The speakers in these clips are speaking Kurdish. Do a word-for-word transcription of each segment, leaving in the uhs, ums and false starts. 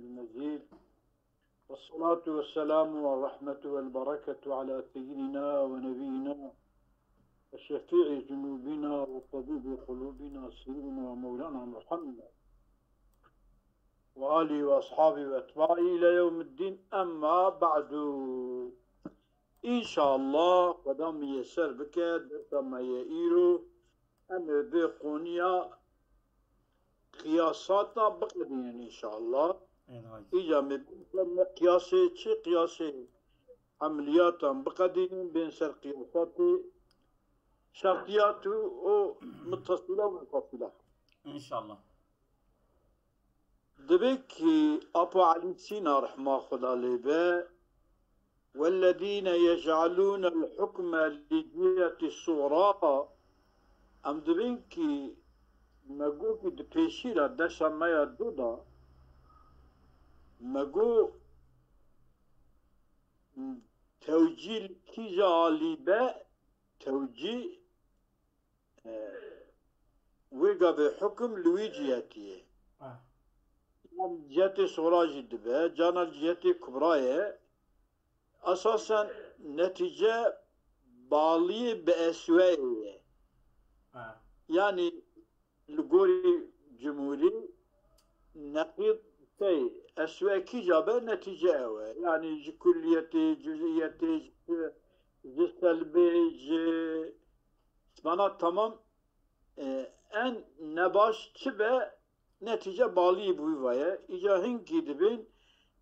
المجيد. والصلاة والسلام والرحمة والبركة على سيدنا ونبينا وشفيع ذنوبنا وطبيب قلوبنا سيدنا ومولانا محمد وآله وأصحابه وأتباعه إلى يوم الدين. أما بعد. Înşallah, Xweda miyeser bike, dersa me yê îro, em ê vê qonûya qiyasata biqedînin înşallah. Ê, hay. Îca me bên ser ne qiyasê çi, qiyasê emeliyatan biqedînin, bên ser qiyasatê şertiyat û mutasila û munfasila. Înşallah. Dibê ki Apo Elî Sîna rehma Xweda lê be, "Wellezîne yec'alûnel hukme li ciheti suğra", em dibên ki me got ki di pêşî re dersa me ya dû da, me got tewcîh li kîja alî be, tewcîh, e, wê gavê hukim li wî cihetî ye. Ah. Yan cihetê suğra jî dibe, cana cihetê kubra ye. Esasen netîce baliyê bi esweyê ye. Ah. Yanî li gorî cumhurî neqîd tey eswe kîja be netîce ew e. Yanî ji kulliyetê, cuziyetê, ji, ji selbê, ji mana tamam, e, en nebaş çi be, netîce balî bû va ye. Îca hinkî dibin,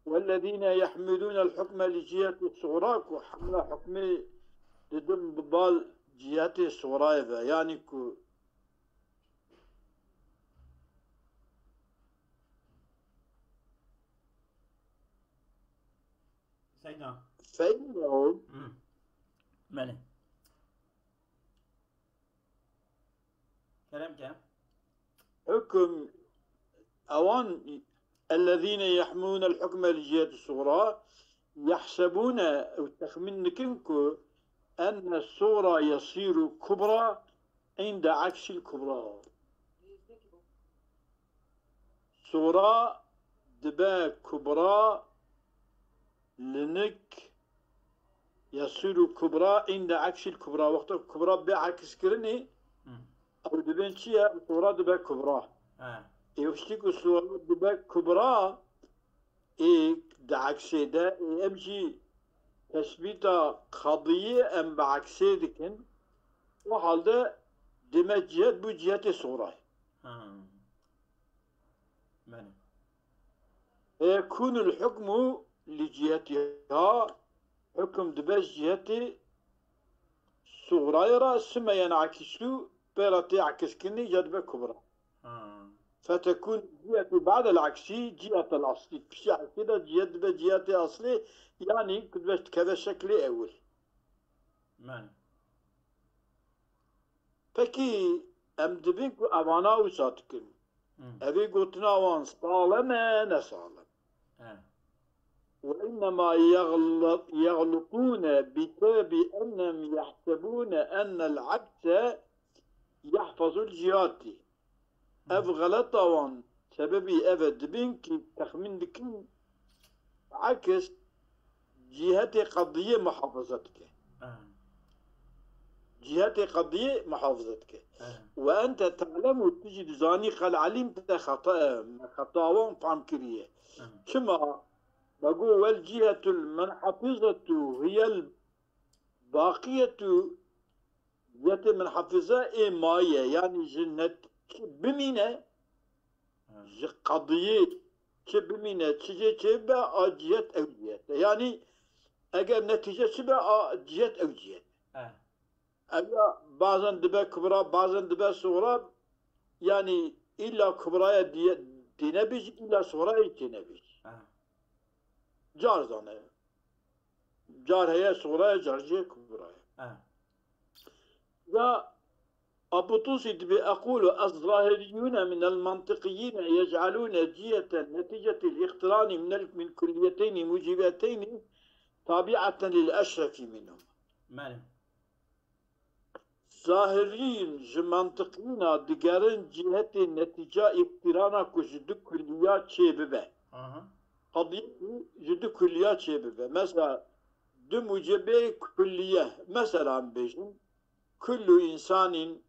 "Wellezîne yehmilûnel hukme li ciheti suğra", ku hemla hukmê didin bi bal cihetê suğrayê ve. Yanî ku Seyda. Feyda. Hı. Belê. Kerem ke. Hukum ewan, "Ellezîne yehmûnel hukme li ciheti suğra", yehsebûne, ew texmîn dikin ku enne suğra yesîru kubra inde eksil kubra. Suğra dibe kubra, li nik yesîru kubra inde eksil kubra. Wexta kubra bê ekskirinê, Hı. ew dibên çi ye? Suğra dibe kubra. He. Ê wiştî ku suğra dibe kubra, ê di eksê de, ê em jî tesbîta qadiyê em bi eksê dikin. O halde dime cihet bû cihetê suğrayê. Ha. Belê. Feyekûnul hukmu li cihetiha, hukum dibe ji cihetê suğrayê re, sume yen'ekisu, pê re tê ekiskirinê, îca dibe kubra. Ha. Fetekûn cihetu ba'del eksi cihetel aslî. Piştî eksê de cihet dibe cihetê aslê, yanî ku dibe dikeve şeklê ewil. Belê. Pekî em dibin ku evana wisa dikin. Hı. Evê gotina wan salem e, ne salem. He. Ve innema yexl-, yexlutûne bi sebebi ennem yehsebûne ennel ekse yehfazul cihati. Ev xeleta wan sebebî ev e, dibên kî texmîn dikin, eks cihetê qediyê muhafaza dike. Ah. Cihetê qediyê muhafaza dike. Ah. Ve ente te'lemu, tu jî dizanî, qel elîm te xeta, me xeta wan fehm kiriye. Ah. Çima? Me got, "Wel cihetul munhafizetu hiyel baqiyetu", cihetê munhafize ê maye, yanî ji net çi bimîne, Ha. ji qediyê çi bimîne, çi jê çê bibe, a cihet ew cihet e. Yanî eger netîce çi be, a cihet ew cihet e. He. Ev ya bazen dibe kubra, bazen dibe suğra, yanî îlla kubraya diye, têne bêjî, îlla suğrayê têne bêjî. He. Car zane. Car heye suğra ye, car jî kubra ye. He. Ya Abu Tusi dibe, "Ekulu ez-zahiriyune minel mantiqiyine yec'alune ciheten neticetil iqtirani minel, min kulliyeteyni mucibeteyni tabi'aten lil eşrefi minhum." Belê. Zahirîn ji mantiqîna digerin cihetê netîca îqtîrana ku ji du kulliya çê bibe. Aha. qediyetî ji du kulliya çêbibe. Mesela du mucibê kulliye. Mesela em bêjin, kullu insanîn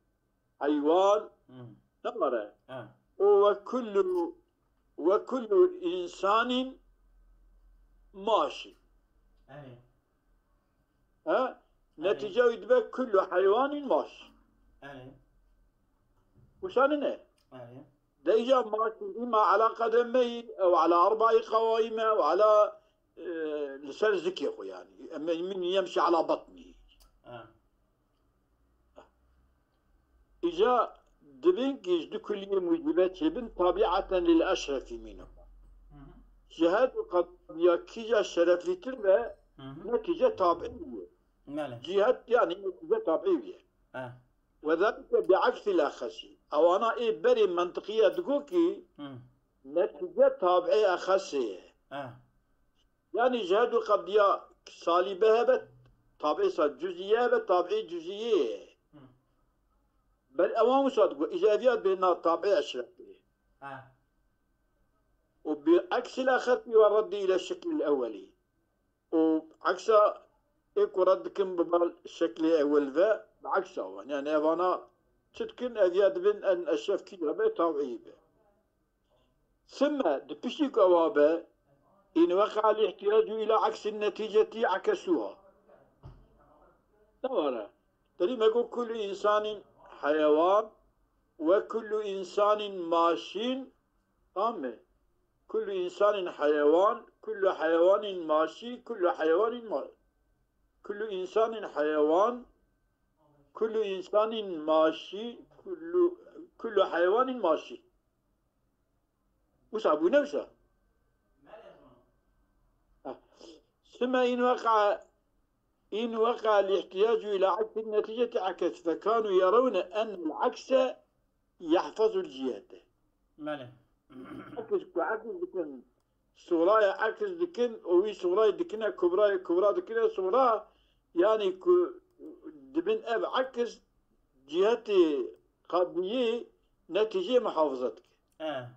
heywan, Hmm. ne were? Ha. O ve kullu, ve kullu insanîn maşî. Erê. Ha? Netîce wî dibe kullu heywanîn maş. Erê. Wisa nîne? Erê. Deyja maşî îma ala qedemeyî ew ala erbaî qewaîme ew ala, e, li ser zikê xwe yani. Em min yemşi ala batnî. Ha. Îca dibin ki ji du kuliyê mucibe çêbin tabiaten lil eşrefî mînhuma. Hı hı. Ji her du qediya kîja şereflîtir be Hı hı. netîce tabiî ye. Belê. Cihet yani netîce tabiî ye. Ha. Ve zalike bi aksil exesî. Ewana ê berê mentiqiye digo ki Hı. netîce tabiî exesê ye. Ha. Yani ji her du qediya salîbe hebe, tabiî sa cüzîye hebe, tabiî cüzîye ye. Hı. Bel ewan wisa digo, îca eviya bê na tabiî eşrefê. Ha. Û bi aksil exesî ve reddî ile şeklil ewelî. Û eksa ê ku red dikin bi bal şeklê ewel ve bi eksa wan. Yani evana çi dikin, eviya dibin en eşref kî be, tabiî be. Sümme di piştî ku ewa be, in weqa al ihtiyacu ila aksin neticeti akesuha. Ne were? Derî me got kullu insanîn heyewan ve kullu insanîn maşîn, tamam mı? Kullu insanîn heyewan, kullu heyewanîn maşî, kullu heyewanîn ma-, kullu insanîn heyewan, kullu insanîn maşî, kullu, kullu heyewanîn maşî. Wisa bû ne wisa? Ha. Sümme in weqa, in weqa al ihtiyacu ila aksin neticeti akes fekanu yerewne en al akse yahfazul cihete. Belê. Ekis ku ekis dikin, suğraya ekis dikin, o wî suğrayê dikine kubrayê, kubra dikine suğra, yani ku dibin ev ekis cihetê qediyê netîceyê muhafaza dike. Ha.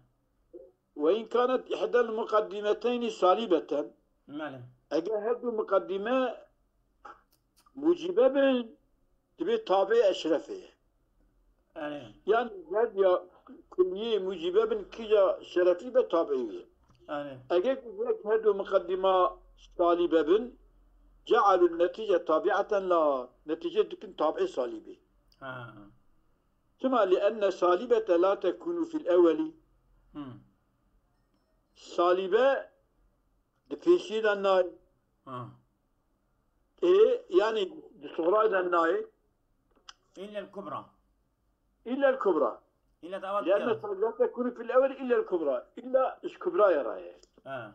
Ve in kanet ihdel muqeddimeteyni salibeten, Belê. eger her du muqeddime mucibe bin, dibe tabi eşrefê ye. Erê. Yani her ya kulliyê mucibe bin kîja şerefî be tabiî ye. Erê. Eger ku yek her du muqeddima salîbe bin, cealun netice tabiaten la, netice dikin tabiî salîbî. Ha. Çima? Li enne salîbete la tekunu fil ewelî. Hı. Salîbe di pêşî de nayê. Ha. Ê, yani di suğra de nayê. İllel kubra. İllel kubra. İlla davat Li enne ya. salîbete la tekunu fil ewelî illel kubra. İlla ji kubrayê ra ye. Ha.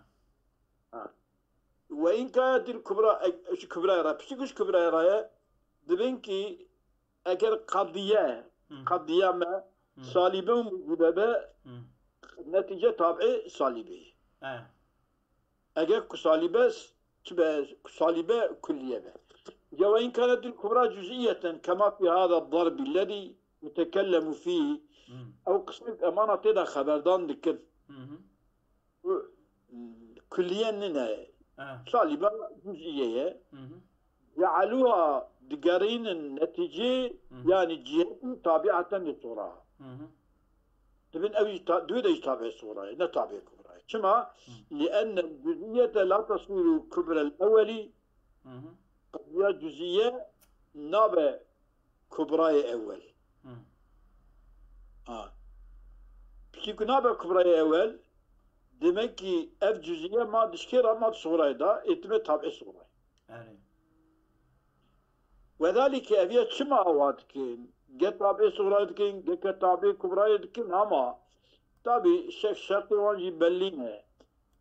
Ve in kanet il kubra, e, ji kubrayê ra. Piştî ku ji kubrayê ra ye, dibin ki eger qediye, Hı. qediye me, Hı. salîbe û mucibe be, Hı. netice tabiî salîbê. Ha. Eger ku salîbe s-, çi be, ku salîbe kulliye be. Ya ve in kanet il kubra cüz'iyeten kema fi hada darbi lezî yutekellemu fî. Hı. Ew qismê emana tê de xeberdan dikin. Hı hı. Bu, mm, kulliye nine. Ha. Salîbe cüz'iye ye. Hı hı. Cealuha digerînin netîcê, Hı hı. yani cihetî tabiaten li suğra. Hı hı. Dibin ew jî ta-, dû de jî tabiî suğra ye, ne tabiî kubra ye. Çima? Hı. Li enne cüz'iyete la tesiru kubrel ewelî. Hı hı. Qediya cüz'iye nabe kubrayê ewel. Hı. Ha. Piştî ku nabe kubrayê ewel, demek ki ev cüz'iye ma dişkê ra ma suğrayê da, ê dibe tabiî suğrayê. Erê. Wedalike ev ya çima awa dikin? Ge tabiî suğrayê dikin, ge ke tabiî kubrayê dikin, ama tabi şek şertê wan jî bellî ne.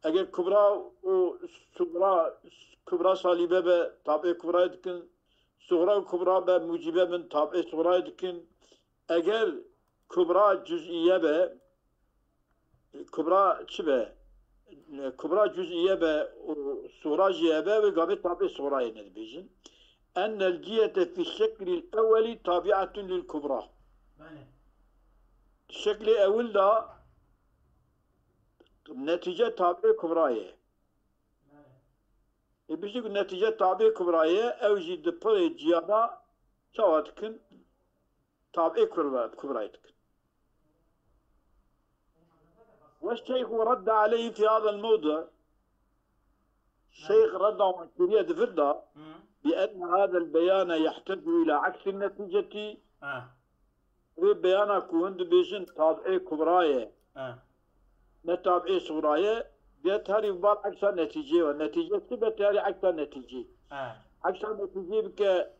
Eger kubra û suğra, kubra salîbe be, tabiî kubrayê dikin, suğra û kubra be, mucibe bin, tabiî suğrayê dikin. Eger kubra cüz'iye be, kubra çi be? Kubra cüz'iye be û suğra jî hebe, wê gavê tabiî suğrayê ne dibêjin. Ennel cihete fî şeklil ewelî tabiatun lil kubra. Belê. Şeklê ewil da netîce tabiî kubra ye. Ê biştî ku netîce tabê kubra ye, ew jî di pirê ciyana çawa dikin? Tabê kubra, kubrayê dikin. والشيخ رد عليهم في هذا الموضع. Şeyh redda wan kiriye di vir de, بأن هذا البيان يحتاج إلى عكس النتيجة. Ha. Vê beyana ku hûn dibêjin tab'ê kubra ye, Ha. ne tab'ê suxra ye, diye tarî bar eksa netîcê ve. Netîce çi be tarî eksa netîcê. Ha. Eksa netîcê bike,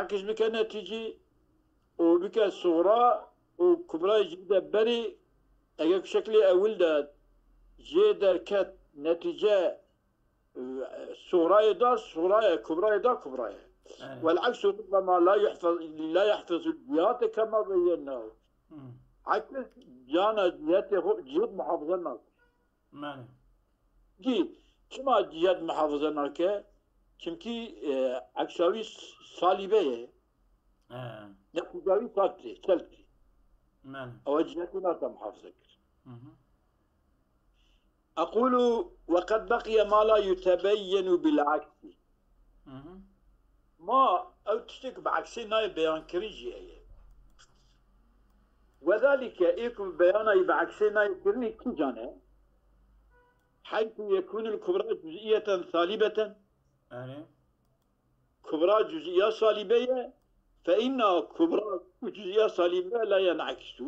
ekis bike netîcê û bike suxra û kubra jî bide berî, eger ku şeklê ewil de jê derket netîce, e, suxrayê da suxra ye, kubrayê da kubra ye. Evet. والعكس ربما لا يحفظ، لا يحفظ الجهات كما بيناه. Hmm. Ekis cana cihetê xwe, cihet muhafaza nake. Mane. Cî, çima cihet muhafaza nake? Çimkî, e, eksa wî s-, salîbe ye. He. Netîca wî salb tê, çelb tê. Mane. Ewa cihetê nake muhafaza kir. Hı hı. أقول وقد بقي ما لا يتبين بالعكس. Hı hı. Ma ew tiştê ku bi eksê nayê beyankirin jî heye. وذلك, ê ku beyana wî bi eksê nayê kirinê kîjan e? حيث يكون الكبرى جزئية سالبة. Erê. Kubra cüz'iya salibe ye. فإن كبرى جزئية سالبة لا ينعكس.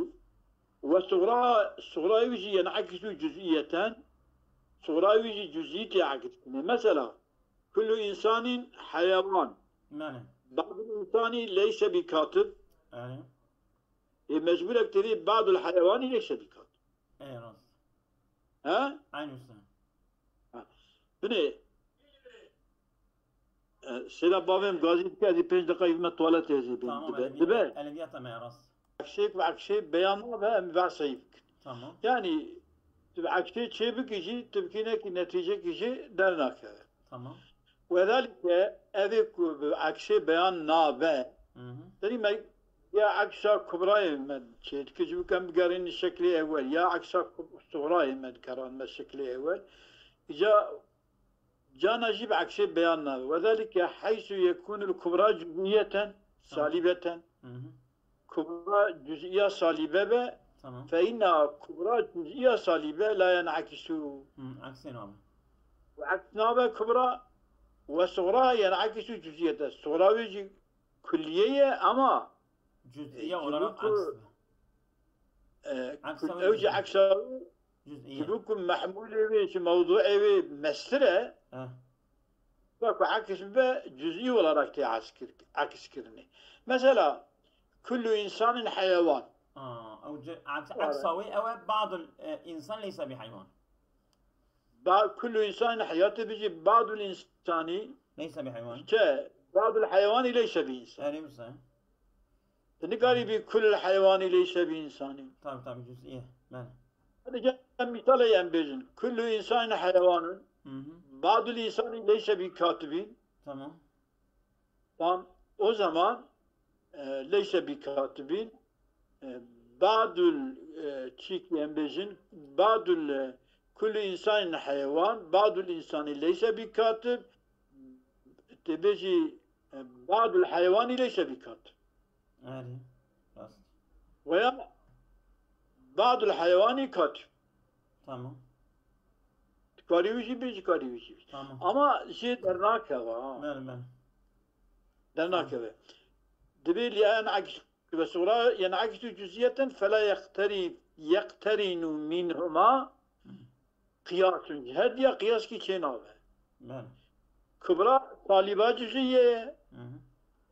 Ve suxra, suxra wî jî ينعكس جزئية. Suxra wî jî cüz'î tê aks kirinê. Mesela, كل إنسان حيوان. Mane. بعض الإنسان ليس بكاتب. Erê. Ê mecbûrek tevî بعض الحيوان ليس بكاتب. Ê rast. He? Eyn usta. Ha. Binê, e, sêra bavêm gazî dike, ez ê pênc deqa yî bime tuwaletê ez ê bêm. Tamam, dibe, eleviyat, dibe. Eleviyata me ya rast. Ekşê ku ekşê beyan nabe, em behsa yî bikin. Tamam. Yani, tu bi ekşê çê bikî jî, tu bikî nekî netîcekî jî dernakeve. Tamam. Wedalike, evê ku bi ekşê beyan nabe, Hı hı. Tenî me ya eksa kubrayê me çê dike, ji bikem bigerîn şeklê ewel, ya eksa kub-, suxrayê me dikeran me şeklê ewel. Îca cana jî bi eksê beyan nabe. Wedalike heysu yekunul kubra cüz'iyeten, Tamam. salibeten. Hı hı. Kubra cüz'iya salibe be, Tamam. fe inna kubra cüz'iya salibe la yen'akisu. Hı, eksê nabe. Ve eks nabe kubra ve suxra yen'akisu cüz'iyete. Suxra wê jî kulliye ye ama, Cüz'iye e, olarak cüz'î ku, aks be. E, Eksa kul-, wê ew jî cüz'iye. Eksa wê, Cüz'iye. Ji bo ku mehmûlê wê, ji mewduê wê mestir e, Heh. Wek ku aks bibe, cüz'î olarak tê aks kir-, aks kirinê. Mesela, kullu insanin heyewan. Aa, ew ce-, aks-, Wala. Eksa wê ew e, ba'dul, e, insan leysa bi heywan. Ba-, kullu insanin heyatê bijî, ba'dul insani. Leysa bi heywan. Çe, ba'dul heyvani leysa bi insan. Erê wisa. Tu nikarî bî kulul heywanî leyse bi insanî. Tabii, tabii, cüz'iye. Bele. Hadi gel misalê em bêjin. Kullu insanî heywanun. Hı hı. Ba'dul insanî leyse bi katibîn. Tamam. Tam o zaman, e, leyse bi katibîn, e, ba'dul, e, çîkî em bêjin, ba'dul, e, kullu insanî heywan, ba'dul insanî leyse bi katib, tê bêjî, e, ba'dul heywanî leyse bi katib. Erê, rast. Veya ba'dul heywanî katib. Tamam. Dikarî wî jî bê, dikarî wî jî bê. Tamam. Ama jê dernakeve, ha. Bele, bele. Dernakeve. Tamam. Dibê li en aks ve suxra, yen'akisu cüz'iyeten fela yeqteri-, yeqterinu minhuma Hı. Qiyasun. Ji her diya qiyaskî çênabe. Bele. Kubra saliba cüz'iye ye. Hı hı.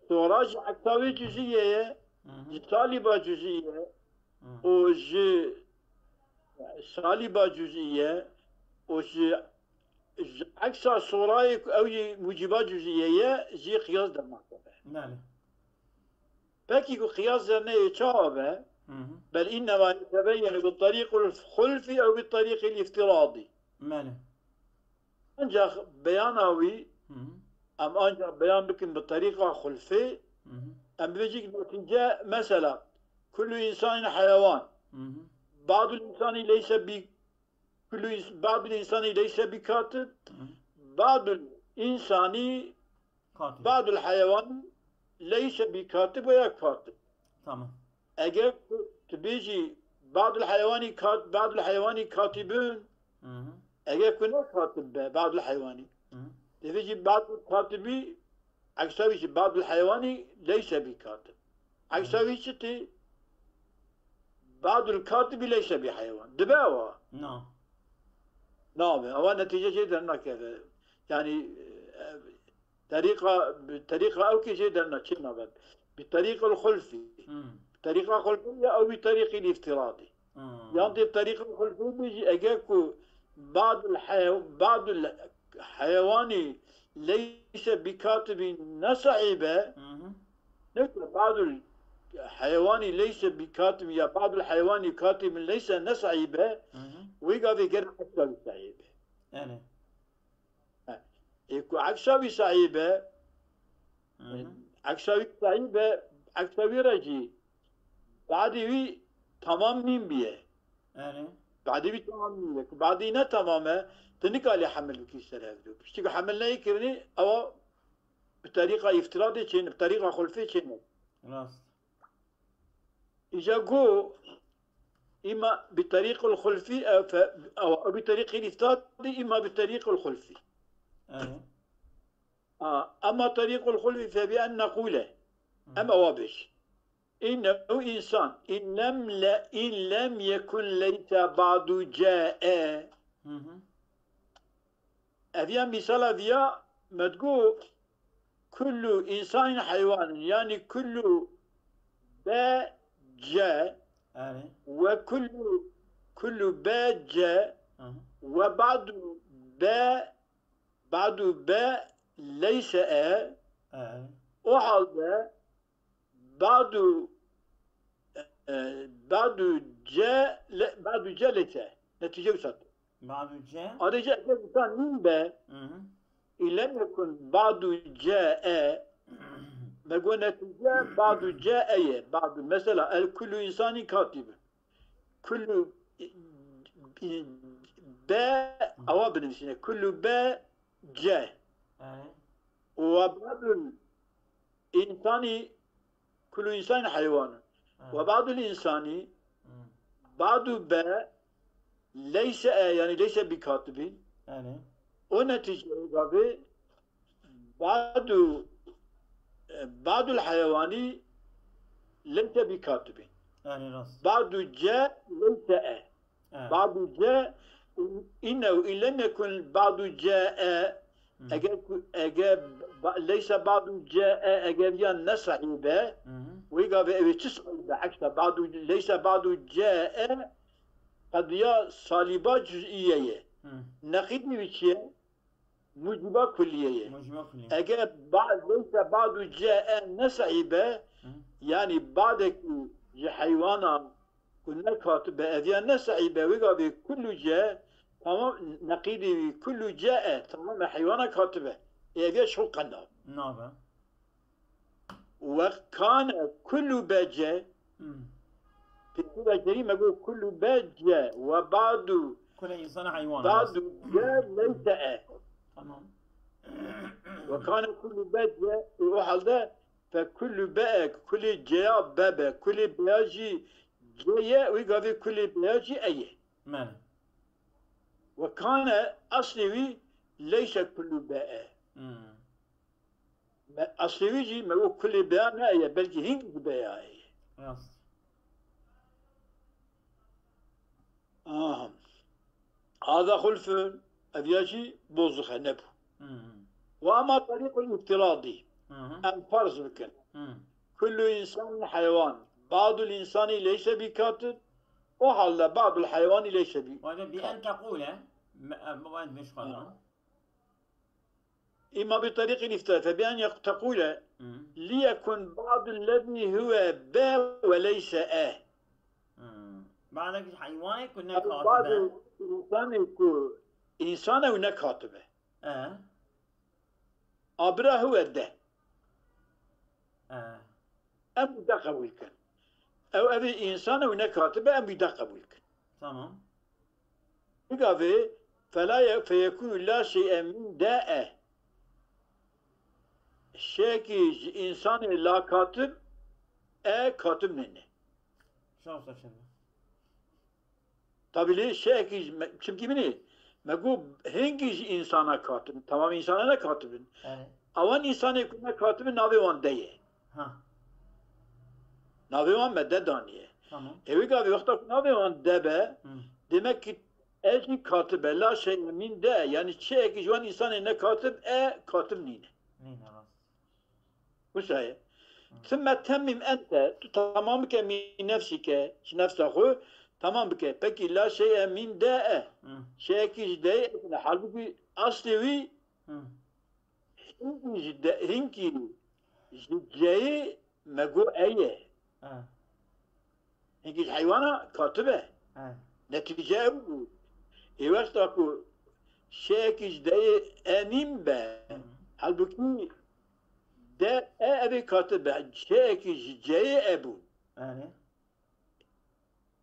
Suxra jî eksa wê cüz'iye ye. Hı hı. Ji saliba cüz'iye. Hı. Û ji saliba cüz'iye. Û ji, ji eksa suxrayê ku ew yê muciba cüz'iye ye, jî qiyas dernakeve. Bele. Pekî ku qiyas zerneyê çawa be? Hı hı. Bel innema yetebeyyenu bi tariqul xulfi ew bi tariqil iftiradî. Bele. Ancak beyana wî, Hı hı. em ancak beyan bikin bi tariqa xulfê, Hı hı. em bibêjik netîce, mesela, kullu insanin heywan. Hı hı. Ba'dul insani leyse bi Kullu ins-, ba'dul insani leyse bi katib, Hı. Ba'dul insani, Katib. ba'dul hayvani leyse bi katib veya katib. Tamam. Eger ku tu bêjî ba'dul hayvani kat, ba'dul hayvani katibun, Hı hı. eger ku ne katib be, ba'dul hayvani. Hı hı. Dibêjî ba'dul katibi, eksa wî jî ba'dul hayvani leyse bi katib. Eksa wî çi tê? Ba'dul katibi leyse bi hayvan. Dibe ewa. Na. Nabe. Ewa netîce jê dernakeve. Yani, e, terîqa, bi terîqa ew kê jê derna çê nabe. Bi terîqil xulfî. Hı. Bi terîqa xulfî ya ew bi terîqil îftiradî. Hı. Yan tê terîqil xulfî bêjî eger ku ba'dul hay-, ba'dul hayvani leyse bi katibin ne sahibe, Hı hı. ne ku ba'dul hayvani leyse bi katibin ya ba'dul hayvani katibin leyse ne sahibe, Hı hı. wê gavê ger eksa wî sahibe. Yani. Ê ku eksa wî sahibe, Hı hı. eksa wî sahibe, eksa wî re jî badî wî tamam nîn biye. Yani. Badî wî tamam nîn biye. Ku badî ne tamam e, tu nikalî hemil bikî ser hevdû. Piştî ku hemil neyê kirinî, ewa bi terîqa îftiradê çêne, bi terîqa xulfê çêne. Rast. Îca got, îma bi terîqil xulfî, e, fe, ewa, ew bi terîqil îftiradî, îma bi terîqil xulfî. Yani. A, ema terîqul xulfî fe bi en neqûle. Em ewa bêj. Înnehu însan. În lem le, în lem yekun leyse ba'du ce e. Hı hı. Ev ya mîsala viya me digot, kullu insanin heywanun. Yani kullu be ce Yani. ve kullu, kullu be ce Hı hı. ve ba'du be, ba'du be leyse e. Yani. O halde ba'du, e, ba'du ce le, ba'du ce leyse. Netice wisa. Ba'du ce. Ayrıca eger insan nîn be, Hı hı. in lem yekun ba'du ce e, me got netice ba'du ce e ye. Ba'du, mesela, el kullu insani katib. Kullu, e, e, be, ewa binivîsîne. Kullu be ce. Yani. Ve ba'dul insani, kullu insani heywanun. Evet. Ve ba'dul insani, Hı. ba'du be, leyse e, yani leyse bi katibin. Yani. O netice gavê ba'du, e, ba'dul heyvani leyse bi katibin. Yani rast. Ba'du ce leyse e. Evet. Ba'du ce, innehu in lem yekun ba'du ce e, Hı. eger ku, eger ba-, leyse ba'du ce e, eger ya ne sahibe, Hı hı. wê gavê ew ê çi sahibe? Eksa ba'du, leyse ba'du ce e, qediya saliba cüz'iye ye. Hı. Neqîdî wî çi ye? Muciba kulliye ye. Muciba kulliye. Eger ba-, leyse ba'du ce e ne sahibe, Hı. yani badekî ji heywana ku ne katibe, ev ya ne sahibe, wê gavê kullu ce, tamam, neqîdî wî kullu ce e, tamam e, heywana katibe. Ê, ev ya şo qenda. Nabe. Ve kane kullu be ce, Hı. pêkû ve cerî me got kullu be ce, ve ba'du, Kule insana hayvan. ba'du ce leyse e. Tamam. Ve kane kullu be ce, o halde fe kullu be e, kulê ceya be be, kulê beya jî ce ye, wî gavê kulê beya jî e ye. Mene. Ve kane eslê wî leyse kullu be e. Hı. Me, eslê wî jî me got kulê beya ne ye, belkî hîn ji beya ye. Rast. Aha. Hada xulfun, ev ya jî bozuxe nebû. Hı. Ve ama terîqul îftiradî, Hı hı. em farz bikin. Hı. Kullu insanin heywan, ba'dul insani leyse bi katib, o halde ba'dul heyvani leyse bi Wade bi en tekule, me-, e, wade meşxala. Îma bi terîqil îftiradî, fe bi en yek-, tekule, Hı. liyekun ba'dul lezî huve be ve leyse e. Hı. Badekî heywanê ku ne Ba'du katibe. insanê ku însan e û ne katibe. E. A bira huve de. E. Em wî de qebûl kin. Ew, ev ê însan e û ne katibe, em wî de qebûl kin. Tamam. Bigavê Fela ye-, feyekûnû la şey'e min de e. Şekî ji însanê la katib e, katib nîne. Şahsa çend. Tabi lê şekî ji me-, çimkî min ê, me got hingî ji însana katib in. Tamam, însana ne katib in. Yani. Awan însanê ku ne katib in, navê wan de ye. Ha. Navê wan me de daniye. Tamam. Ê wê gavê wexta ku navê wan de be, Hı. demek ki e jî katib e. La şey'e min de, yani çi eki ji wan însanê ne katib e, katib nîne. Nîne rast. Wisa ye. Hı. Thumma temmim ente, tu tamam bike min nefsike, ji nefsa xwe tamam bike. Peki la şey'e min de e. Hı. Şey'ekî ji de ye, halbuki aslê wî Hı. hinkî ji de, hinkî ji ceyê me got e ye. Ha. Hinkî ji heywana katib e. Ha. Netîce ew bû. Ê wexta ku şey'ekî ji deyê e nîn be, Hı. halbukî de e evê katib e, şey'ekî ji ceyê e bû. Yani.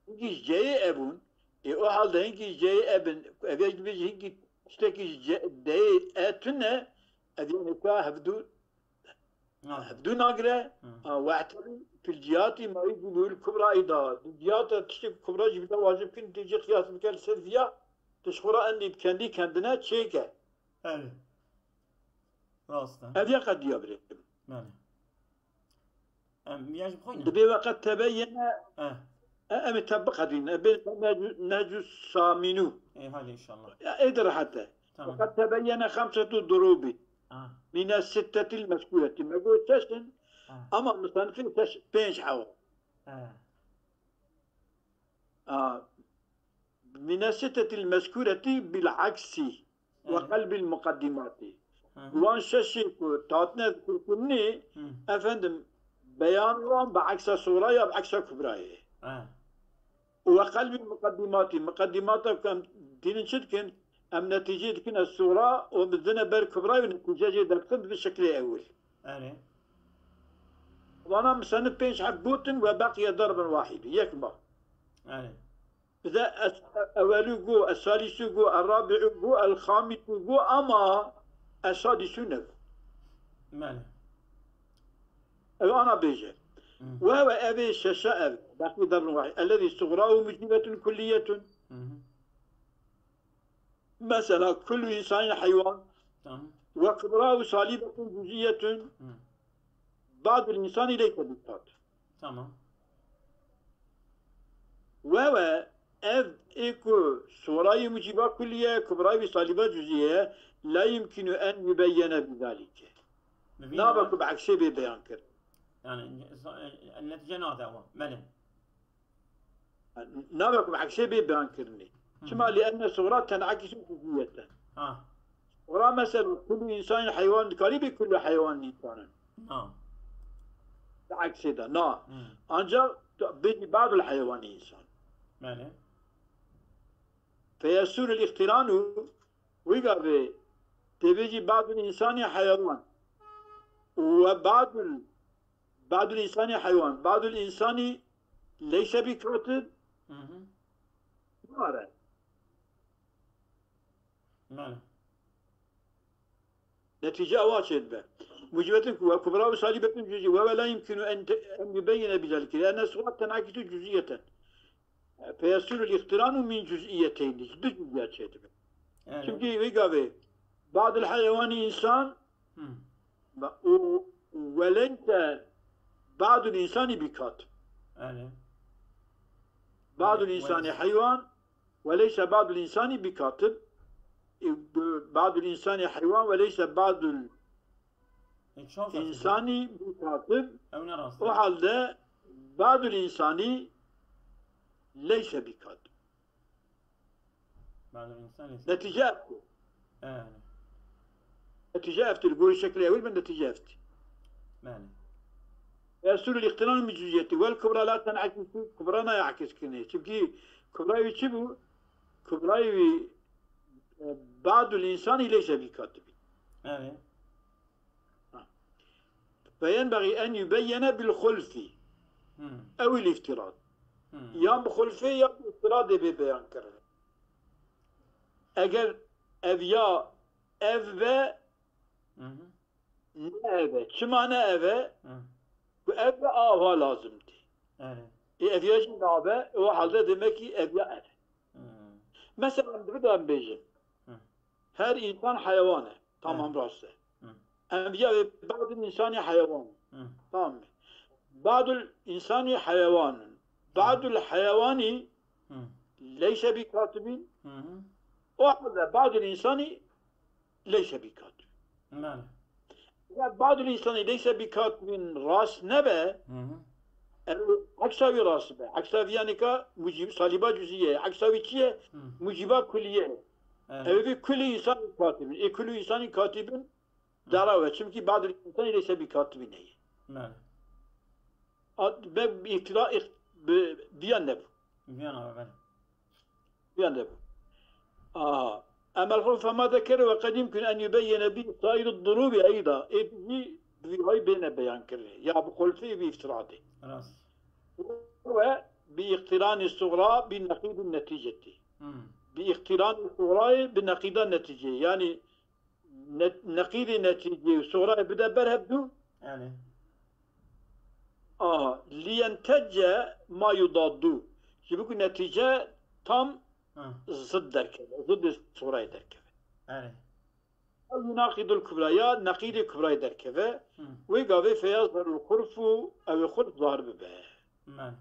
Hinkî ji ceyê e bûn. Ê o halde hinkî ji ceyê e bin. Ev yek dibêje hinkî tiştekî ji ce-, deyê e tune, ev yani ka hevdû, Ha. hevdû nagire. Hı. A, we'tebir fil cihati ma yecibul kubra îda. Di cihata tiştê kubra jî bide wacib kin, tê jî qiyas bike li ser viya, tu ji xwe re endî bi kendî kendine çêke. Evet. Rast e. Ev ya qediya birêkim. Belê. Em, ya ji xwe ne? Dibê we qed tebeyyene, Eh. e, em ê te biqedîn. E, bê necu, necu saminu. Ê, hadi inşallah. Ya, ê de rehet e. Tamam. Ve qed tebeyyene xemsetu durubi. Ah. Mine sittetil mezkureti. Me got şeş in, Ah. ama misanifê şeş, pênc hewa. Eh. A, Mine sittetil mezkureti bil aksi ve Evet. qelbil muqaddimati. Hı hı. Wan şeşê ku tatine zikrkirinê, Hı. efendim, beyan wan bi eksa suğra ya bi eksa kubrayê. Ha. Û ve qelbil muqaddimati. Muqaddimata ku em dînin çi dikin? Em netîcê dikin ez suğra û em didine ber kubra û netîce jê derdikin bi şeklê ewil. Erê. Vana misenif pênc heb gotin ve beqiye derbin wahîdî. Yek ma. Erê. Bize es-, ewelû got, esalisu got, errabi'u got, elxamisu got, ama esadisu negot. Belê. Ew ana bêje. Hı. Ve ve evê şeşe ev, beqî derbin wahî. Ellezî suğrahu mucibetun kulliyetun. Hı hı. Mesela, kullu insanin heywan. Tamam. Ve kubrahu salibetun cüziyetun. Hı. Ba'dul insani leyse bi tat. Tamam. Ve ve ev ê ku suğrayî mucîba kulliye, kubrayî wî salîba cuzî ye, la yumkinu en yubeyyene bi zalike. Bi vî Nabe nava- ku bi eksê bê beyan kir. Yani, e, netice nade wa. Belê. Nabe ku bi eksê bê beyan kirinê. Hı. Çima? Li enne suğra ten'ekisu cuziyeten. Ha. Suğra mesela kullu insanin heywan dikarî bê kullu heywan insanin. Na. Di eksê de, na. Hı. Ancak bêjî ba'dul heywanî insan. Belê. Feyesurul ihtiranu, wî gavê tê bêjî ba'dul insanî heywan. Ve ba'dul, ba'dul insanî heywan. Ba'dul insanî leyse bi katib. Hı hı. Ware. Belê. Netîce ewa çêdibe. Mucibetin ku ve kubra ve salîbetin cüzî ve ve la yumkinu en te-, en yubeyyine bi zalike. Li'enne surat ten'ekisu cüziyeten. Feyesurul ihtiranu min cüziyeteyni. Ji du cüziya çêdibe. Evet. Çünkü wê gavê ba'dul heywanî insan Hı. ve, û, ve leyse ba'dul insanî bi katib. Evet. Ba'dul Evet, insanî evet. heywan وليس بعض الإنسان بكاتب، بعض الإنسان حيوان وليس بعض E, çaw sefil. الإنسان بكاتب. Ew ne rast e. O halde بعض الإنسان ليس بكاتب. Ba'dul insan leyse. Netice ev. He. Netice ev. Li gorî şeklê ewil bin netice ev. Belê. Ve sulul ihtiram min cüziyeti vel kubra la ten'ekisu, kubra nayê ekis kirinê. Çimkî kubrayê wî çi bû? Kubrayê wî, e, ba'dul insani leyse bi katibi. Evet. Ha. Ve yenbagî en yubeyyene bil hulfi. Hmm. Ew il iftirad. Hmm. Yan bi hulfê ya bi iftiradê bê beyan kirin. Eger Ev ya ev be, Hı hı. Ne ev e. Çima ne ev e? Hı. Ku ev be ava lazim tê. Evet. Ê ev ya jî nabe, o halde demek ki ev ya ev e. Hı. Mesela, em bidan bêjin. Hı. Her insan heyewan e. Tamam, Evet. rast e. Hı. Em ya ve badul insani heyewan. Hı. Tamam mı? Badul insani heyewanun. Hı. Badul heyewani Hı. leyse bi katibin. Hı hı. O halde badul insani leyse bi katibin. Belê. Ya badul insani leyse bi katibin rast nebe, Hı hı. ev eksa wî rast be. Eksa vî yani ka mucib, saliba cüziye. Eksa wî çi ye? Hı. Muciba kulliye. Evet. Ev bi kulli insan katibin. E kullu insani katibin Hı. dara we. Çimkî badul insani leyse bi katibin heye. Belê. At, be, bi ihtira-, ih-, bi, biyan nebû. Biyan abi, belê. Biyan nebû. Aha. Emel xulf fema zekere ve qed yumkin en yubeyyene bi sair durubi eyda. Ê bi jî bi vî hay bêne beyan kirin. Ya bi xulfê bi iftiratê. Rast. Ve bi iqtirani sugra bi neqîdi neticeti. Hmm. Bi iqtirani sugrayê bi neqîda neticeyê. Yani ne-, neqîdê neticeyê û sugrayê bide ber hevdû. Yani. Aha. Liyentece ma yudaddu. Ji bo ku netice tam Hı. zid derkeve. Zid sugrayê derkeve. Yani. Ew yunaqidul kubra ya neqîdê kubrayê derkeve. Hı. Wê gavê feyazherul xulfu, ew ê xulf zahir bibe. Men.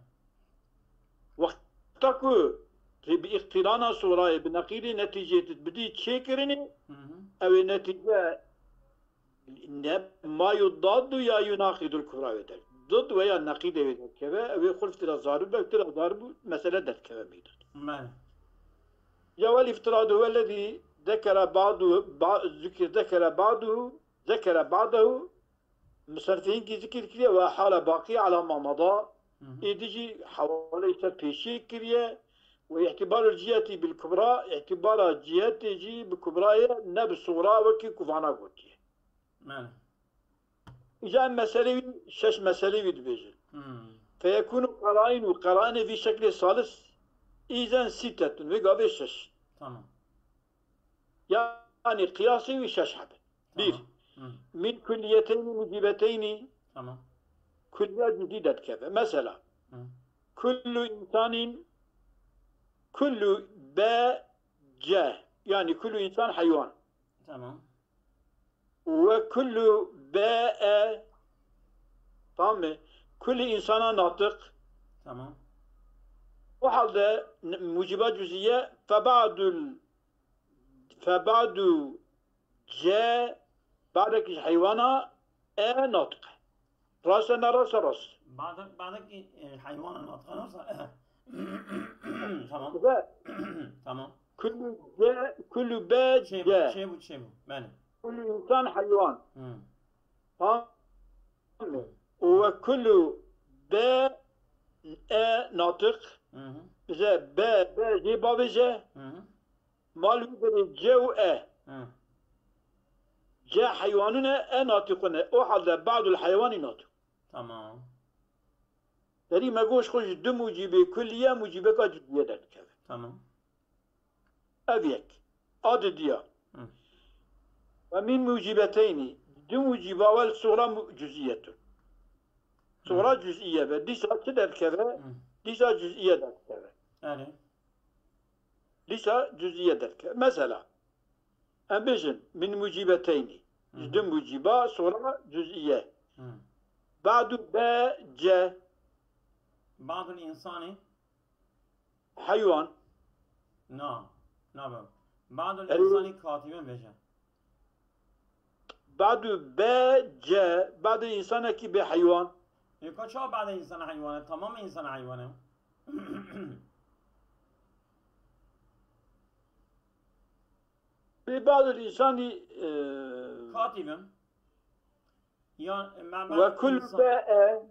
Wexta ku tê bi îqtîrana sugrayê bi neqîdê netîcê tu bidî çêkirinê, Hı hı. ew ê netîce ne ma yudaddu ya yunaqidul kubra wê der. Dud we ya neqîdê wê derkeve, ew ê xulf tira zahir bibe, tira zahir bû, mesele derkeve meydan. Men. Ya wel iftiradu huvellezî zekere ba'du, ba-, zikir zekere ba'duhu, zekere ba'dehu, musennifê hinkî zikir kiriye ve hale baqî ala ma mada, Hı hı. êdî jî hewaleyê ser pêşiyê kiriye ve îtîbarul ciheti bil kubra, îtîbara cihetê jî bi kubra ye, ne bi sugra wekî ku vana gotiye. Belê. Îca em meselê wî, şeş meselê wî dibêjin. Hmm. Feyekûnu qeraînu, qeraînê vî şeklê salis, îzen sîtetun, vê gavê şeş. Tamam. Yani qiyasê wî şeş hebe. Bir. Tamam. Hı. Min kulliyeteyni mucibeteynî. Tamam. Kulliya cüzî derdikeve. Mesela, Hı. kullu insanin, kullu be ce. Yani kullu insan heywan. Tamam. Ve kullu be e, tamam mı? Kullu insana natık. Tamam. O halde n-, muciba cüziye febadul, febadu ce, badek ji heywana e natık. Rast e, ne rast e, rast. Badek, badek, e, heywana natık, rast e. Tamam. Ve Tamam. Kullu be, kullu be Çê bu, ce. çê bu, çê bu. Belê. Kullu insan heywan. Hı. Ha? Hı. Ve kullu be e natık. Hı hı. Bize be, be, ce babê ce. Hı hı. Mal wî derê ce û e. Hı. Ce heywanun e, e natıkun e. O halde ba'dul heyvani natık. Tamam. Derî me goş xwe ji du mucîbê kulliye, mucîbeka cüziye derdikeve. Tamam. Ev yek. A didiya. Hı. Ve min mucîbeteynî. Du mucîba wel sugra mu-, cüziyetun. Sugra Hı. cüziye be. Dîsa çi derdikeve? Hı. Dîsa cüziye derdikeve. Yani. Dîsa cüziye derke. Mesela, em bêjin, min mucîbeteynî. Hı hı. Ji du mucîba sugra cüziye. Hı. Ba'du be ce. Ba'dul insani. Heywan. Na, nabe. Ba'dul Erê. insani katibin bêje. Ba'du be ce, ba'du insanekî bê heywan. E, ka çawa ba'de insana heywan e? Tamam insana heywan e. Bê ba'dul insani, e, Katibim. Ya, me, me Ve kul insan- be e.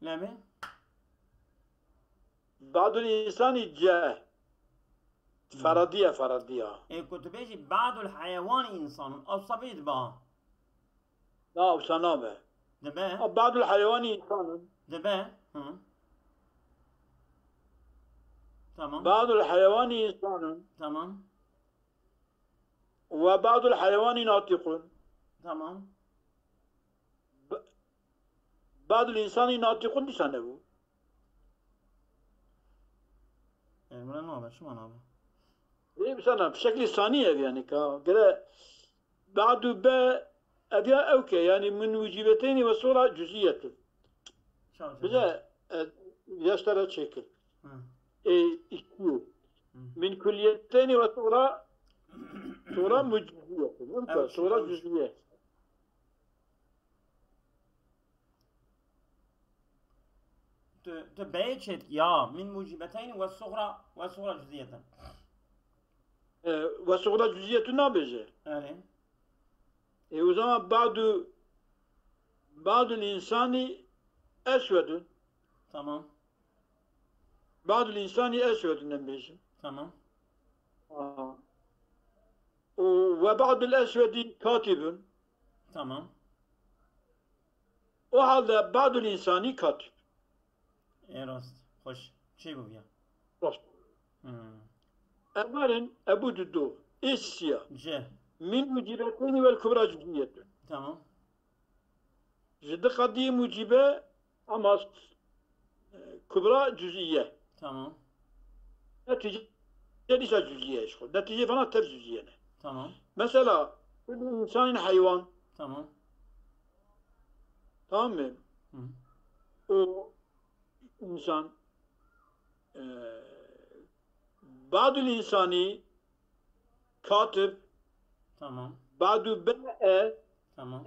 Lemi? Ba'dul insani ce. Hı. Feradiye, feradiya. E, ku tu bêjî ba'dul heyewani insanun, ew sefî diba. Na, wisa nabe. Dibe. Ha, ba'dul heyewani insanun. Dibe. Hı. Tamam. Ba'dul heyewani insanun. Tamam. Ve ba'dul heywanî natiqun. Tamam. Ba'dul insani natiqun dîsa nebû. Yani buna ne haber? Şu bana abi. Ê, bi sana, bi şeklî sanî ev yani ka. Gere ba'du be ev ya ew ke, yani min mucibeteynî ve sura cüziyetun. Çal Bize e, yaşlara çekil. Hı. E, iki. Min kulliyeteynî ve sura, sura muciziyetun. Evet, Sura evet. Cüziye. Tu, tu beyê çêt ya min mucibeteyn ve sugra ve sugra cüziyeten. E, ve sura cüziyetun nabêje. Yani. E, o zaman ba'du, ba'dul insani eswedun. Tamam. Ba'dul insani eswedun em bêjin. Tamam. Aa. O ve ba'dul eswedi katibun. Tamam. O halde ba'dul insani katib. E rast. Hoş. Şey bu ya. Rast. Hmm. Evarin ebu dudu. Ê sisiya. C. Min mucibeteynî vel kubra cüziyetun. Tamam. Ji di qedî mucibe ama e, kubra cüziye. Tamam. Netice dîsa cüziye ji xwe. Netice vana tev cüziye ne. Tamam. Mesela kullu insanin heywan. Tamam. Tamam mı? Hı. O insan e, ba'dul insani katib Tamam. ba'du be e Tamam.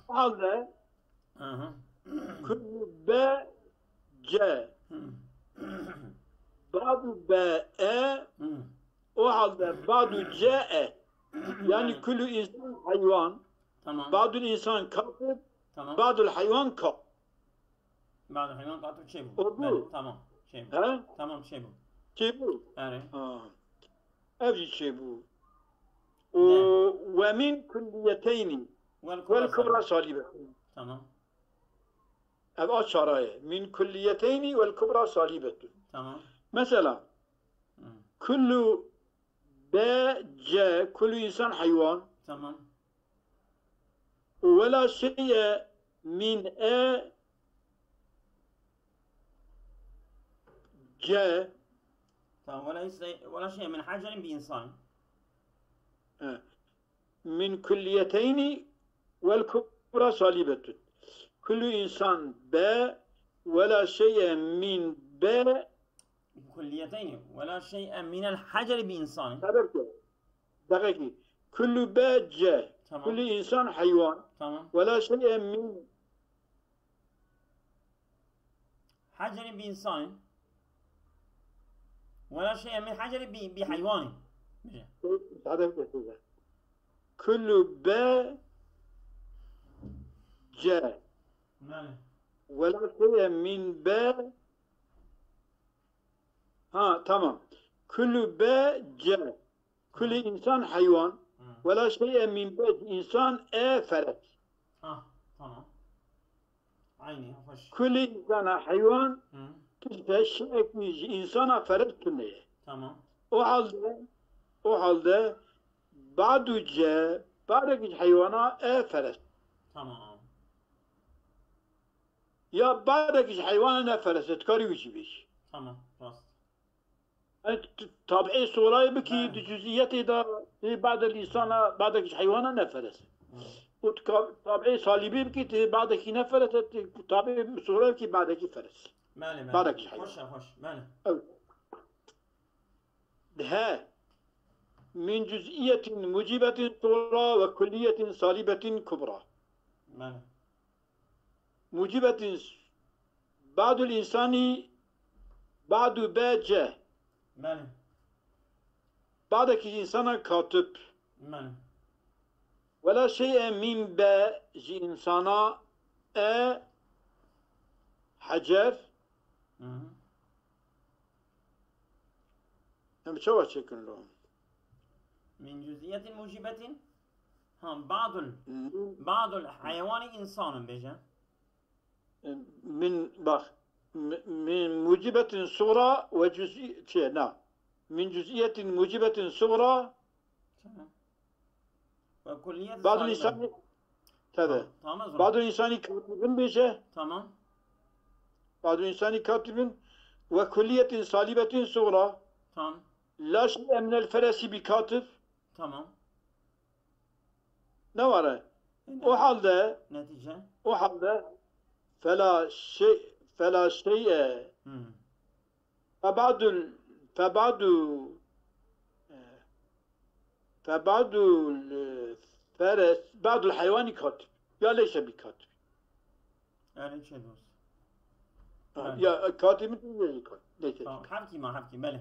halde Aha. kullu be ce Hı. ba'du be e Hı. o halde ba'du ce e yani kullu insan heywan Tamam. ba'dul insan katib Tamam. ba'dul heywan katib. Ba'dul heywan katib şey bu. O bu. Bele, tamam. Şey bu. He? Tamam şey bu. Çi bu? Yani. Ha. Ev jî çi bu? O Ne? Ve min kulliyeteyni Vel vel kubra salibetun. Tamam. Ev a çara ye. Min kulliyeteyni vel kubra salibetun. Tamam. Mesela Hı. kullu be ce kullu insan heywan. Tamam. Ve la şey'e min e ce Tamam. Ve la şey, ve la şey min hacerin bi insan. e, min kulliyeteyni vel kubra salibetun. Kullu insan be ve la şey'e min be Kulliyeteyni. Ve la şey'e minel haceri bi insanin. Sebep ki. Demek ki. Kullu be ce. Tamam. Kullu insan heywan. Tamam. Ve la şey'e min Hacerin bi insanin. Ve la şey'e min haceri bi, bi heyvanin. Bile. Müsaade et size. Kullu be ce. Yani. Ve la şey'e min be. Ha, tamam. Kullu be ce. Kullu insan heywan. Hı. Ve la şey'e min be insan e feret. Ah, tamam. Aynı, hoş. Kullu insana heywan Hı. işte şey ki insana feret tuneye. Tamam. O halde, o halde ba'du ce, ba'deki heywana e feret. Tamam. Ya ba'deki heywana ne feret, tkari wî jî bêjî. Tamam. Rast. Yani t- tabi'ê sorayê bikî Belê. di cüziyetê de tê ba'del insana, ba'deki heywana ne feret. Hı. Û tu ka- tabi'ê salibê bikî tê ba'deki ne feret, tê tabi'ê sorayê bikî ba'deki feret. Belê, belê. Ba'deki heywan. Hoş, hoş. Belê. Ew. He. Min cüz'iyetin mucibetin sura ve kulliyetin salibetin kubra. Belê. Mucibetin s- ba'dul insani ba'du be ce. Belê. Ba'deki insana katib. Belê. Ve la şey'e min be ji insana e hacer. Hı hı. Em çawa çekin lo? Min cüz'iyetin mucibetin. Ha, ba'dul. Min- Ba'dul heyvani insanın bêje. Min bak. Mi- Min mucibetin sura ve cüz'i şey na. Min cüz'iyetin mucibetin sura Ve kulliyet Ba'dul insani, tabi. Tamam, tamam, Ba'dul insani katibin bêje. Tamam. Ba'dul insani katibin ve kulliyetin salibetin sugra. Tamam. La şey'e minel feresi bi katib. Tamam. Ne var? E, o halde, netice, o halde fela şey, fela şey'e. Hmm. Feba'dul, feba'du, e, feba'dul, e, feres, ba'dul hayvani katib. Ya leyse bi katib. Yani şey dost. Ha, yani, ya katibin değil katib. Neyse. Tamam, hevkî ma hevkî, belê.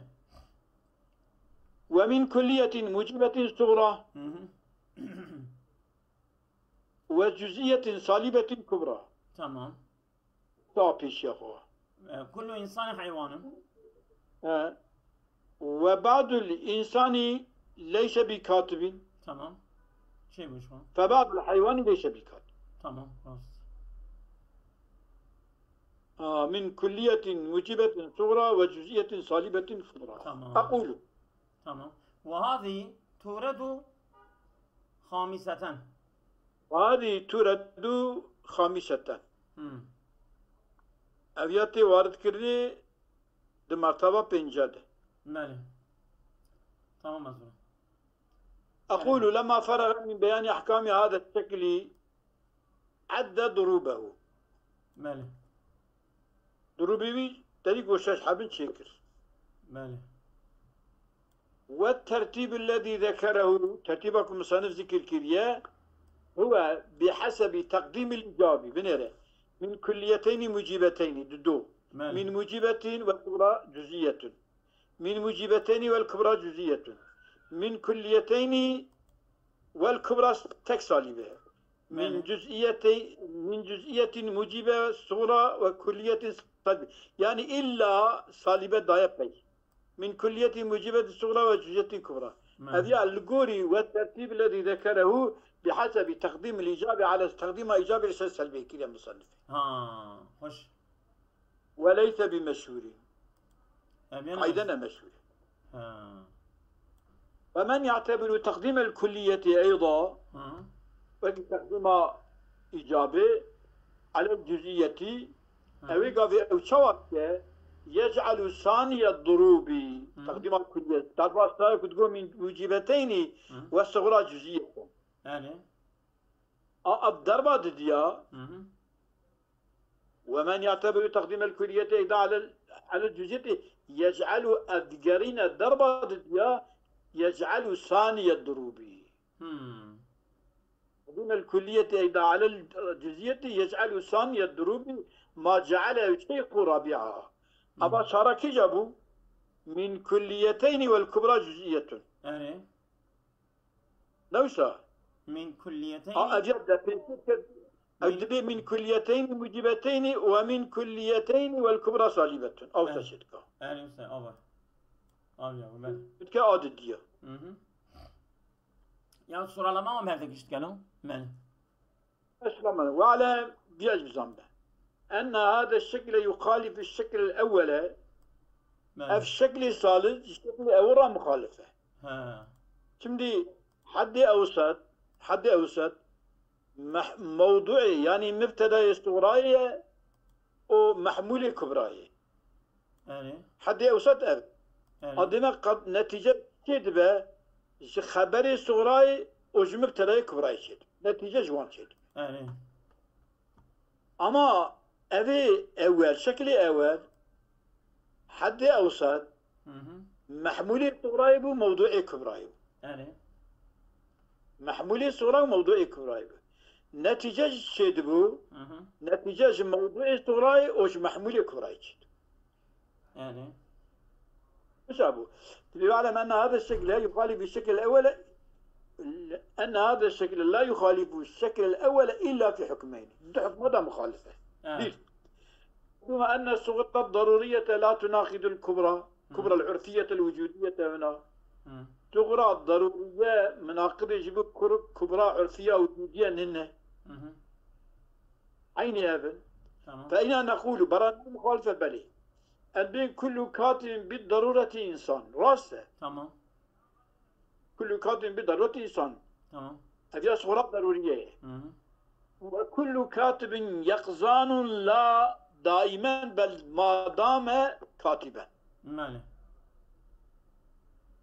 Ve min kulliyetin mucibetin sugra. Hı hı. Ve cüz'iyetin salibetin kubra. Tamam. Daha pêşiya xwe. E, kullu insani haywanın. He. Ve ba'dul insani leyse bi katibin. Tamam. Şey bu şu an. Fe ba'dul hayvani leyse bi katib. Tamam, rast. Aa, min kulliyetin mucibetin sugra ve cüz'iyetin salibetin kubra. Tamam. Ekulu. Tamam. Ve hazi turedu hamiseten. Ve hazi turedu hamiseten. Hmm. Ev ya tê warid kirinê di merteba pênce de. Belê. Tamam, ez أقول لما فرغ من بيان أحكام هذا الشكل عد ضروبه. Belê. Durûbê wî derî ku şeş hebin çêkir. Belê. والترتيب الذي ذكره, tertîba ku musannif zikir kiriye, هو بحسب تقديم الإيجاب, binêre. من كليتين موجبتين, di do. Belê. من موجبة وكبرى جزئية. من موجبتين والكبرى جزئية. من كليتين والكبرى tek salibe. من, belê, جزئيتي, من جزئية موجبة صغرى وكلية سالبة. Yani illa salibe daye pey. من كلية موجبة صغرى وجزئية كبرى. Belê. Ev ya li gorî والترتيب الذي ذكره بحسب تقديم الإيجاب على تقديم إيجاب لسه سلبي kiriye musannifê. Ha, hoş. وليس بمشهور. Ev yani qayde ne meşhur. Ha. ومن يعتبر تقديم الكلية أيضا, hı, wekî teqdîma îcabê على الجزئية, hı, ew ê gavê ew çawa dike, يجعل ثاني الضروب, hı, teqdîma kulliyet, darba sare ku digo من موجبتين, hı, والصغرى جزئية. Yani? A, a derba didiya. Hı hı. ومن يعتبر تقديم الكلية أيضا على ال-، على الجزئية يجعل, ev digerîne derba didiya, يجعل ثاني الضروب. Hmm. تقديم الكلية أيضا على الجزئية يجعل ثاني الضروب ما جعل الشيخ رابعها. Hmm. Eva çara kîja bû? من كليتين والكبرى جزئية. Yani. Ne wisa? Min kulliyeteyni. A, ev ya de pêştir kir. Ev min- dibê min kulliyeteyni mucibeteyni ve min kulliyeteyni vel kubra salibetun. Ew, evet, te şêdika. Erê wisa, ava. Av ya, belê. Dike a didiya. Hı hı. Ya sıralama mı merdek işit gelo? Belê. Eslamane. Ve alem, diyaj bizan be. Enne hâde şekle yuhalifu şekle evvele. Belê. Ev şekli salis, şekli ewil ra muxalif e. He. Şimdi haddê ewsat, haddê ewsat, meh-, mewduê, yani mübtedayê suğrayê ye, o mehmulê kubrayê. Erê. Hedê ewsat ev. Erê. A demek qat netîce çê dibe, ji xeberê suğrayê û ji mibtedayê kubrayê çê dibe. Netîce ji wan çê dibe. Erê. Ama evê ewel, şeklê ewel, hedê ewsat, hı hı, mehmulê suğrayê bû, mewduê kubrayê bû. Erê. Mehmulê suğra û mewduê kubrayê bû. Netîce ji çê dibû, hı hı, netîce ji mewduê suğrayê û ji mehmulê kubrayê çê dibû. Yani. Mesela bu. ليعلم أن هذا الشكل يخالف الشكل الأول، أن هذا الشكل لا يخالف الشكل الأول إلا في حكمين. Du hukma da muxalif e. Evet. Bir. ثم أن الصغرى الضرورية لا تناقض الكبرى، كبرى العرفية الوجودية هنا. Hı. Suğra daruriye, minaqidê ji bo kur-, kubra urfiya wicûdiye nine. Hı hı. Eynî ev in. Tamam. Fe îna neqûlu, beran muxalife belê. Em bên kullu katibin bid darureti însan. Rast e. Tamam. kullu katibin bi darurati insan. Tamam. Ev ya sora daruriye. Hı hı. Ve kullu katibin yaqzanun la daimen bel madame katiben. Belê.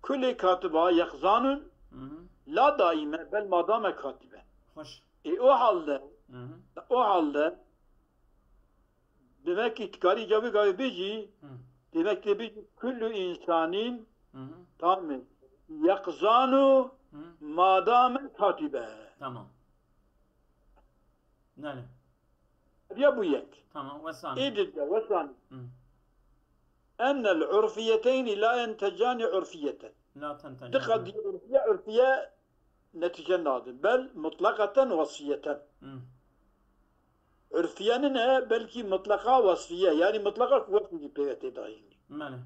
Kulê katiba yaqzanun Hı hı. la daime bel madame katiben. Xweş. E o halde, Hı hı. o halde demek ki karî cevî gavê bêjî, Hı. demek ki bêjî kullu insanin Hı hı. tamam yaqzanu Hı. madame katibe. Tamam. Belê. Ya bu yek. Tamam. Wesan. Êdî de wesan. Hı. Ennel urfiyeteyni la yentecani urfiyeten. La tentece. Di qedî urfiye, urfiye netice nadin. Bel mutlaqeten wasfiyeten. Hı. Urfiye nine, belkî mutlaqa wasfiye. Yani mutlaqa ku wasfî pê tê dayîn. Belê.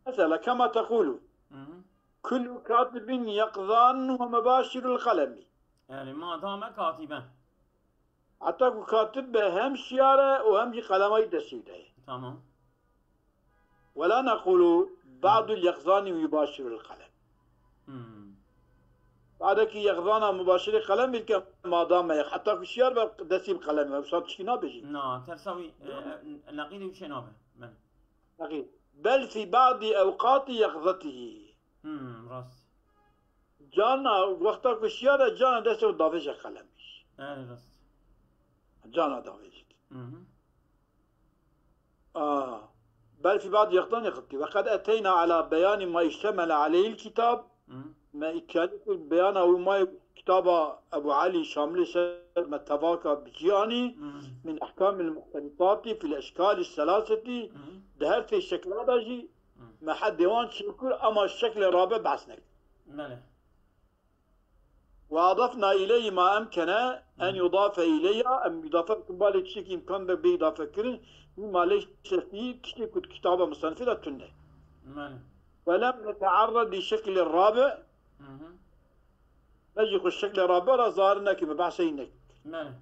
Mesela kema tekulu. Hı hı. Kullu katibin yaqzan ve mubaşirul kalemi. Yani madame katiben. Heta ku katib be hem şiyar e û hem jî qelema wî destê de ye. Tamam. Ve la nekulu ba'dul yaqzani ve yubaşirul kalem. Hmm. Badekî yaqzana mubaşirê qelem bike madame ye. Heta ku şiyar be destî bi qelem e. Wisa tişkî nabêjî. Na, tersa wî, e, e, neqîdê wî çê nabe. Belê. Bel fî ba'di ewqatî yaqzatihî. Hmm, rast. Cana, wexta ku şiyar e, cana destê davêje qelemî. Erê rast. Cana davêje. Hı hı. A, bel fî ba'di yaqzani xitî. Ve qed eteyna ala beyanî ma iştemele aleyhil kitab. Hı hı. Me îtiyalî kir beyana wî ma kitaba Ebu Elî Şamlî ser me tevaka bi cî anî. Hı hı. Min ehkamil muxtelifatî fil eşkalî selaseti. Hı hı. Di her sê şekla de jî Hı. me hedê wan çêkir, ama şeklê rabe behs nekir. Belê. Ve adafna ileyhi ma emkene en Hı. yudafe ileyha, em îdafe bikin balê tiştekî îmkan be bê îdafe kirin, mîma leyse fî, tiştê ku di kitaba musanifê de tune. Belê. Ve lem netearred li şeklê rabe, Hı hı. me jî xwe şeklê rabe re zahir nekir, me behsê wî nekir. Belê.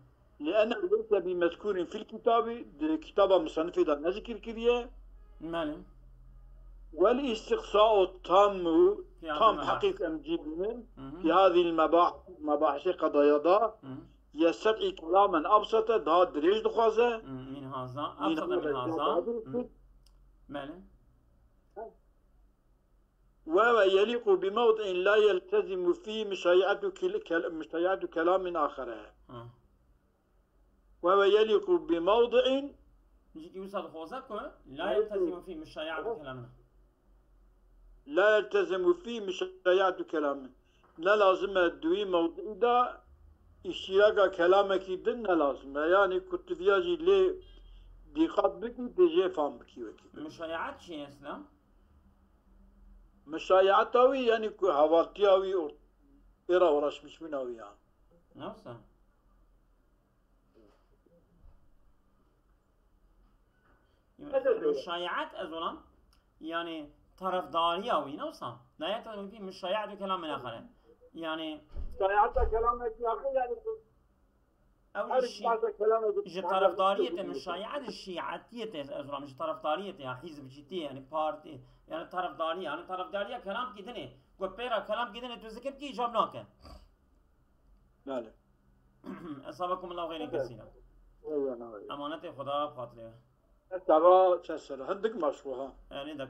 Li ene leyse bi mezkurin fil kitabî, di kitaba musanifê de ne zikir kiriye. Belê. Wel îstîqsa'u tammu, Ya, tam tamam. Heqîq em cî bînin. Hı hı. Fi hadîl mebah-, mebahîsê qedaya da Hı hı. yested'î kelamen ebsete, daha dirêj dixwaze. Hı, min haza. Min Ebsete min haza, haza. daha Hı. dirêj. Belê. Ve ve yelîqu bi mewdi'in la yeltezimu fî muşayi'atu kel-, kel-, muşayi'atu kelamin axere. Hı. Ve ve yelîqu bi mewdi'in Jî wisa dixwaze ku la yeltezimu fî muşayi'atu kelamina. La yeltezimu fî muşayi'atu kelamin. Ne lazim e di wî mewdi'î de îştiraka kelamekî din ne lazim e. Yani ku tu viya jî lê dîqat bikî, tu jê fam bikî wekî. Muşayi'at çi ye, Eslam? Muşayi'ata wî yani ku hevaltiya wî û êra uğraşmişbûna wî ya. Nasıl? Muşayi'at ez olam, yani tarafdariya wî, ne wisa? La yeltezimu fî muşayi'atu kelamin axere. Yani Muşayi'ata kelamekî axir yani ku ew her şî-, bazı kelamekî ji tarafdariyê te, muşayi'at ji şi'etiyê te ez olam, ji tarafdariyê te ya hizbcîtiyê, yani parti, yani tarafdariya, yani tarafdariya kelam kî dinê, ku pêra kelam kî dinê tu zikir kî icab nake. Belê. Esabekum Allah xeyrê kesîra. Eyvallah. Emanetê Xweda bi xatirê we. Tava çesera. Hindik maşxu ha. Erê de